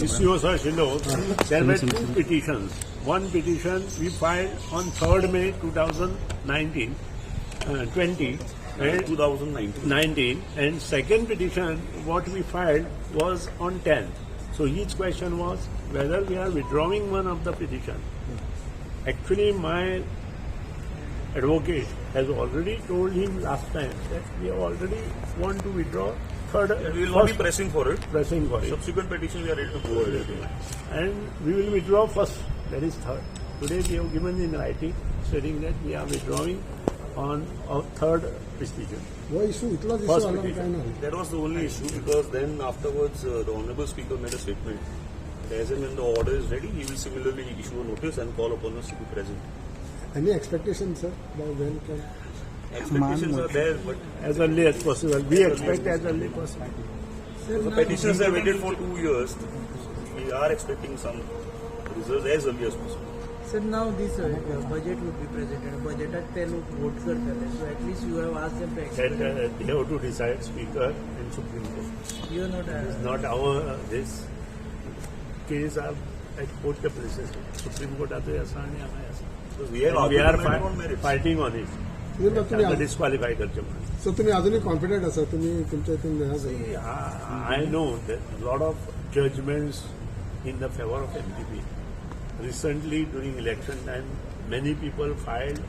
PCO आशिल्लो, there were two petitions. One petition we filed on 3rd May 2019, 20 and 2019. 19, and second petition what we filed was on 10th. So his question was whether we are withdrawing one of the petition. Actually, my advocate has already told him last time that we already want to withdraw third. We will not be first pressing for it. Pressing for it. Subsequent petition, we are ready to go ahead. And we will withdraw first, that is third. Today we have given in writing stating that we are withdrawing on our third petition. हो issue इतलोच First issue आलो petition. काय ना? That was the only issue, because then afterwards the Honorable Speaker made a statement that as and when the order is ready, he will similarly issue a notice and call upon us to be present. Any expectation, sir, by when can Expectations are there, but As early as possible. We expect as early possible. the petitioners have waited for 2 years. We are expecting some results as early as possible. Sir, now this budget would be presented. बजेटाक ते लोक vote करतले. So at least you have asked them to That explain. They have to decide, Speaker and Supreme Court. You are not It's not our this case are at both the places. Supreme Court आतां आसा आनी हांगाय आसा. Because we have And we are argument on merits. Fighting on it. तुम्ही तांकां disqualify करचें म्हणून. So तुम्ही अजूनही कॉन्फिडंट आसा तुम्ही तुमच्या हितून हें आसा? I know that a lot of judgments in the favor of MGP. Recently, during election time, many people filed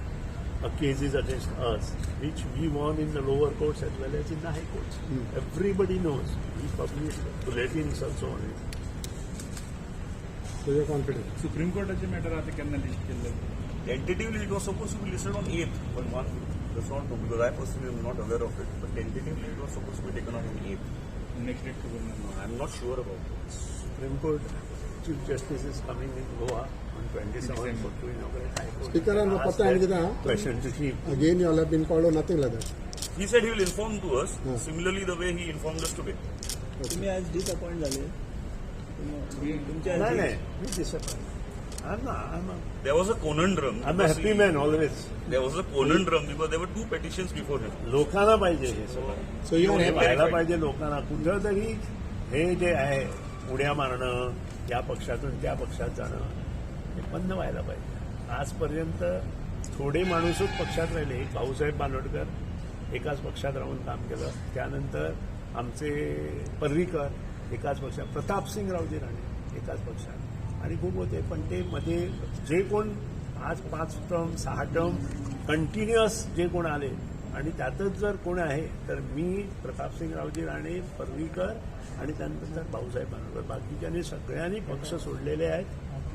cases against us, which we won in the lower courts as well as in the high courts. Everybody knows. We published bulletins also on it. So you confident? Supreme कोर्टाचे matter आता केन्ना list केल्ले? Tentatively, it was supposed to be listed on 8th, but one does not know because I personally am not aware of it. But tentatively, it was supposed to be taken up on 8th. Next date खबर ना? I am not sure about it. Supreme Court Chief Justice is coming in Goa on 27th for to inaugurate High Court. Speaker Ask पत्ता आनी that कितें आहा? question to him. Again you all have been called or nothing like that? He said he will inform to us, similarly the way he informed us today. तुम्ही आज disappoint झाले तुमच्या नाही नाही, मी disappointed. I'm not, I'm a, There was a conundrum. I'm a happy man always. There was a conundrum because there were two petitions before him. लोकांना पाहिजे हे सगळं. So you are हे हॅपी? व्हायला पाहिजे लोकांना. कुठंतरी हे जे आहे उड्या मारणं, या पक्षातून त्या पक्षात जाणं, हे बंद व्हायला पाहिजे. आजपर्यंत थोडे माणूसच पक्षात राहिले. एक भाऊसाहेब बांदोडकर एकाच पक्षात राहून काम केलं. त्यानंतर आमचे पर्रीकर एकाच पक्षात, प्रतापसिंग रावजी राणे एकाच पक्षात आणि खूप होते. पण ते मध्ये जे कोण आज पाच टर्म, सहा टर्म कंटिन्युअस जे कोण आले आणि त्यातच जर कोण आहे तर मी, प्रतापसिंग रावजी राणे, पर्रीकर आणि त्यानंतर भाऊसाहेब बांदोडकर. बाकीच्यांनी सगळ्यांनी पक्ष सोडलेले आहेत,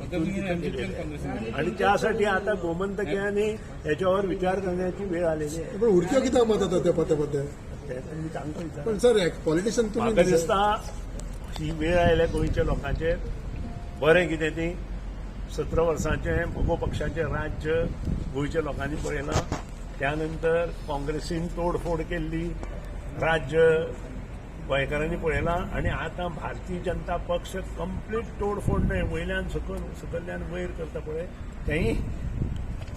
इथून तिथं गेलेले आहेत. आणि त्यासाठी आता गोमंतकीयाने याच्यावर विचार करण्याची वेळ आलेली आहे. पण उडक्यो कित्याक मारतात ते पत्ते पत्ते? ते तर मी सांगतो विचार. पण सर, पॉलिटिशियन म्हाका तुम्ही दिसता ही वेळ आयल्या गोंयच्या लोकांचेर. बरें कितें ती 17 वर्सांचें मगो पक्षाचें राज्य गोंयच्या लोकांनी पळयलां. त्यानंतर काँग्रेसीन तोडफोड केल्ली राज्य गोंयकारांनी पळयलां आनी आतां भारतीय जनता पक्ष कंप्लीट तोडफोड न्हय, वयल्यान सकयल, सकयल्यान वयर करता पळय, तेंय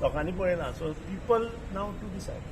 लोकांनी पळयलां. So people now to decide.